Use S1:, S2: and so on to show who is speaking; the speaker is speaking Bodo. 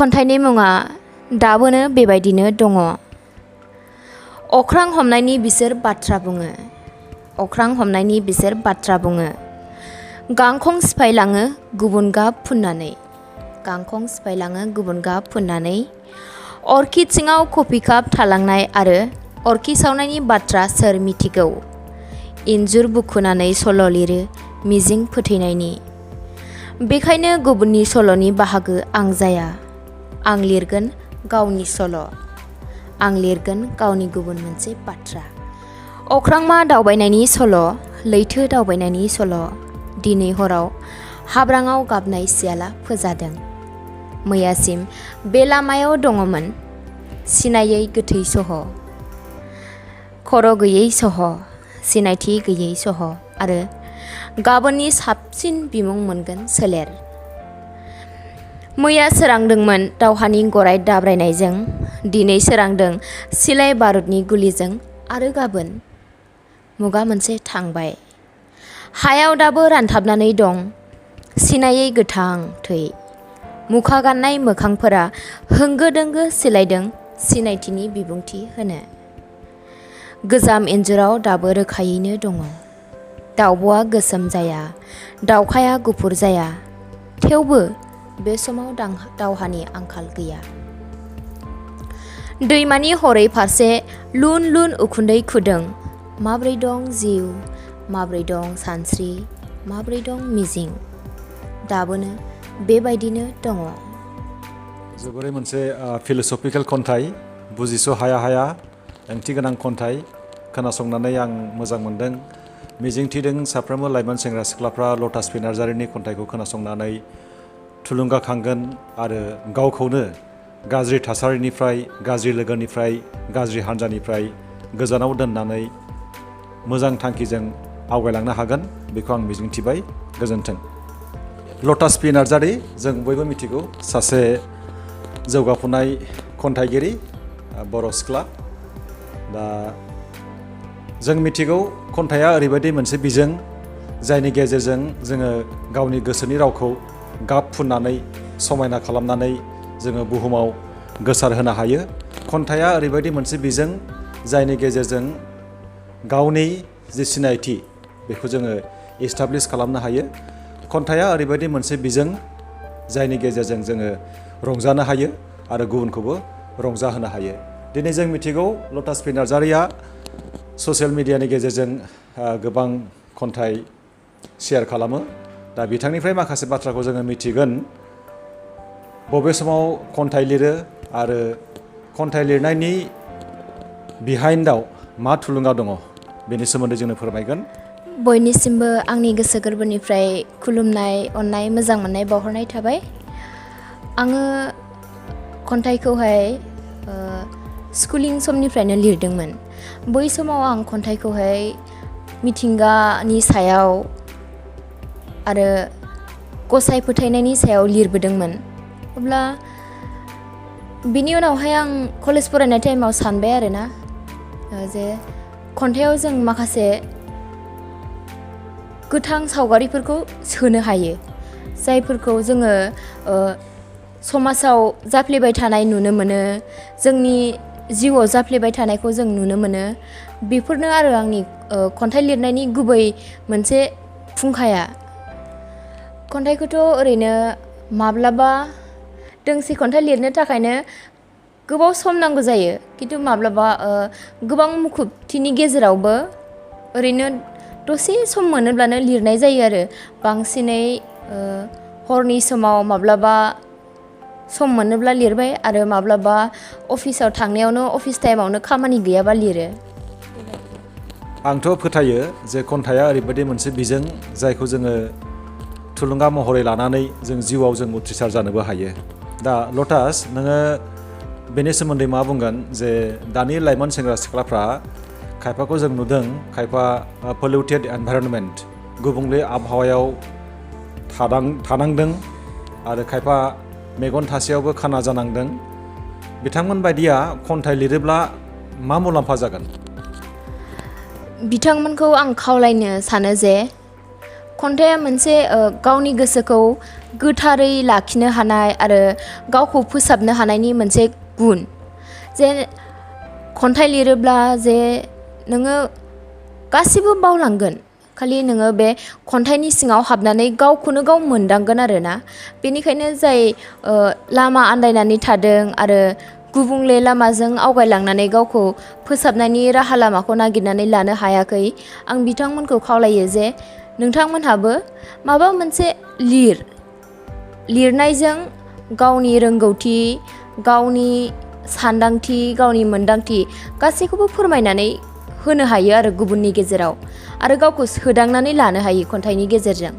S1: खन्थाइनि मुङा दाबोनो बेबायदिनो दङ। अख्रां हमनायनि बिसोर बाथ्रा बुङो। अख्रां हमनायनि बिसोर बाथ्रा बुङो। गांखं सिफायलाङो गुबुन गाब फुननानै। गांखं सिफायलाङो गुबुन गाब फुननानै। अरखि सिङाव कफि काप थालांनाय आरो अरखि सावनायनि बाथ्रा सोर मिथिगौ? इन्जुर बुखुनानै सल' लिरो मिजिं फोथैनायनि। बेखायनो गुबुननि सल'नि बाहागो आं जाया। आं लिरगोन गावनि सल'। आं लिरगोन गावनि गुबुन मोनसे बाथ्रा। अख्रांमा दावबायनायनि सल', लैथो दावबायनायनि सल'। दिनै हराव हाब्राङाव गाबनाय सियाला फोजादों। मैयासिम बे लामायाव दङमोन सिनायै गोथै सह'। खर' गैयै सह', सिनायथि गैयै सह'। आरो गाबोननि साबसिन बिमुं मोनगोन सोलेर। मैया सोरांदोंमोन दावहानि गराय दाब्रायनायजों। दिनै सोरांदों सिलाइ बारुदनि गुलिजों। आरो गाबोन मुगा मोनसे थांबाय। हायाव दाबो रानथाबनानै दं सिनायै गोथां थै। मुखा गाननाय मोखांफोरा होंगो दोंगो सिलायदों सिनायथिनि बिबुंथि होनो। गोजाम इन्जुराव दाबो रोखायैनो दङ। दाउब'आ गोसोम जाया, दाउखाया गुफुर जाया। थेवबो बे समाव दावहानि आंखाल गैया। दैमानि हरै फारसे लुन लुन उखुन्दै खुदों। माब्रै दं जिउ, माब्रै दं सानस्रि, माब्रै दं मिजिं। दाबोनो बेबायदिनो दङ।
S2: जोबोरै मोनसे फिल'सफिकेल खन्थाइ, बुजिस' हाया हाया ओंथि गोनां खन्थाइ। खोनासंनानै आं मोजां मोनदों। मिजिंथिदों साफ्रोमबो लाइमोन सेंग्रा सिख्लाफ्रा लटास पि नार्जारिनि खन्थाइखौ खोनासंनानै थुलुंगाखांगोन आरो गावखौनो गाज्रि थासारिनिफ्राय, गाज्रि लोगोनिफ्राय, गाज्रि हान्जानिफ्राय गोजानाव दोननानै मोजां थांखिजों आवगायलांनो हागोन बेखौ आं मिजिंथिबाय। गोजोन्थों। लटास पि नार्जारि जों बयबो मिथिगौ सासे जौगाफुनाय खन्थाइगिरि, बर' सिख्ला। दा जों मिथिगौ खन्थाइया ओरैबायदि मोनसे बिजों जायनि गेजेरजों जोङो गावनि गोसोनि रावखौ गाब फुननानै समायना खालामनानै जोङो बुहुमाव गोसारहोनो हायो। खन्थाइया ओरैबायदि मोनसे बिजों जायनि गेजेरजों गावनि जि सिनायथि बेखौ जोङो इस्टाब्लिस खालामनो हायो। खन्थाइया ओरैबायदि मोनसे बिजों जायनि गेजेरजों जोङो रंजानो हायो आरो गुबुनखौबो रंजाहोनो हायो। दिनै जों मिथिगौ लटास पि नार्जारिया ससियेल मिडियानि गेजेरजों गोबां खन्थाइ शेयार खालामो। दा बिथांनिफ्राय माखासे बाथ्राखौ जोङो मिथिगोन बबे समाव खन्थाइ लिरो आरो खन्थाइ लिरनायनि बिहाइन्डआव मा थुलुंगा दङ बेनि सोमोन्दै जोंनो फोरमायगोन।
S1: बयनिसिमबो आंनि गोसो गोरबोनिफ्राय खुलुमनाय, अननाय, मोजां मोननाय बावहरनाय थाबाय। आङो खन्थाइखौहाय स्कुलिं समनिफ्रायनो लिरदोंमोन। बै समाव आं खन्थाइखौहाय मिथिंगानि सायाव आरो गसाइ फोथायनायनि सायाव लिरबोदोंमोन। अब्ला बिनि उनावहाय आं कलेज फरायनाय टाइमाव सानबाय आरोना जे खन्थाइयाव जों माखासे गोथां सावगारिफोरखौ सोनो हायो जायफोरखौ जोङो समाजाव जाफ्लेबाय थानाय नुनो मोनो, जोंनि जिउआव जाफ्लेबाय थानायखौ जों नुनो मोनो। बेफोरनो आरो आंनि खन्थाइ लिरनायनि गुबै मोनसे फुंखाया। खन्थाइखौथ' ओरैनो माब्लाबा दोंसे खन्थाइ लिरनो थाखायनो गोबाव सम नांगौ जायो, खिन्थु माब्लाबा गोबां मुखुबथिनि गेजेरावबो ओरैनो दसे सम मोनोब्लानो लिरनाय जायो आरो। बांसिनै हरनि समाव माब्लाबा सम मोनोब्ला लिरबाय आरो माब्लाबा अफिसाव थांनायावनो अफिस टाइमावनो खामानि गैयाबा लिरो।
S2: आंथ' फोथायो जे खन्थाइया ओरैबायदि मोनसे बिजों जायखौ जोङो थुलुंगा महरै लानानै जों जिउआव जों उथ्रिसार जानोबो हायो। दा लटास, नोङो बेनि सोमोन्दै मा बुंगोन जे दानि लाइमोन सेंग्रा सिख्लाफ्रा खायफाखौ जों नुदों खायफा पलिउटेड एनभाइरनमेन्ट, गुबुंले आबहावायाव थानांदों आरो खायफा मेगन थासेयावबो खाना जानांदों। बिथांमोन बायदिया खन्थाइ लिरोब्ला मा मुलाम्फा जागोन?
S1: बिथांमोनखौ आं खावलायनो सानो जे खन्थाइया मोनसे गावनि गोसोखौ गोथारै लाखिनो हानाय आरो गावखौ फोसाबनो हानायनि मोनसे गुन जे खन्थाइ लिरोब्ला जे नोङो गासिबो बावलांगोन खालि नोङो बे खन्थाइनि सिङाव हाबनानै गावखौनो गाव मोनदांगोन आरोना बेनिखायनो जाय लामा आन्दायनानै थादों आरो गुबुंले लामाजों आवगायलांनानै गावखौ फोसाबनायनि राहा लामाखौ नागिरनानै लानो हायाखै आं बिथांमोनखौ खावलायो जे नोंथांमोनहाबो माबा मोनसे लिरनायजों गावनि रोंगौथि गावनि सानदांथि गावनि मोनदांथि गासैखौबो फोरमायनानै होनो हायो आरो गुबुननि गेजेराव आरो गावखौ सोदांनानै लानो हायो खन्थाइनि गेजेरजों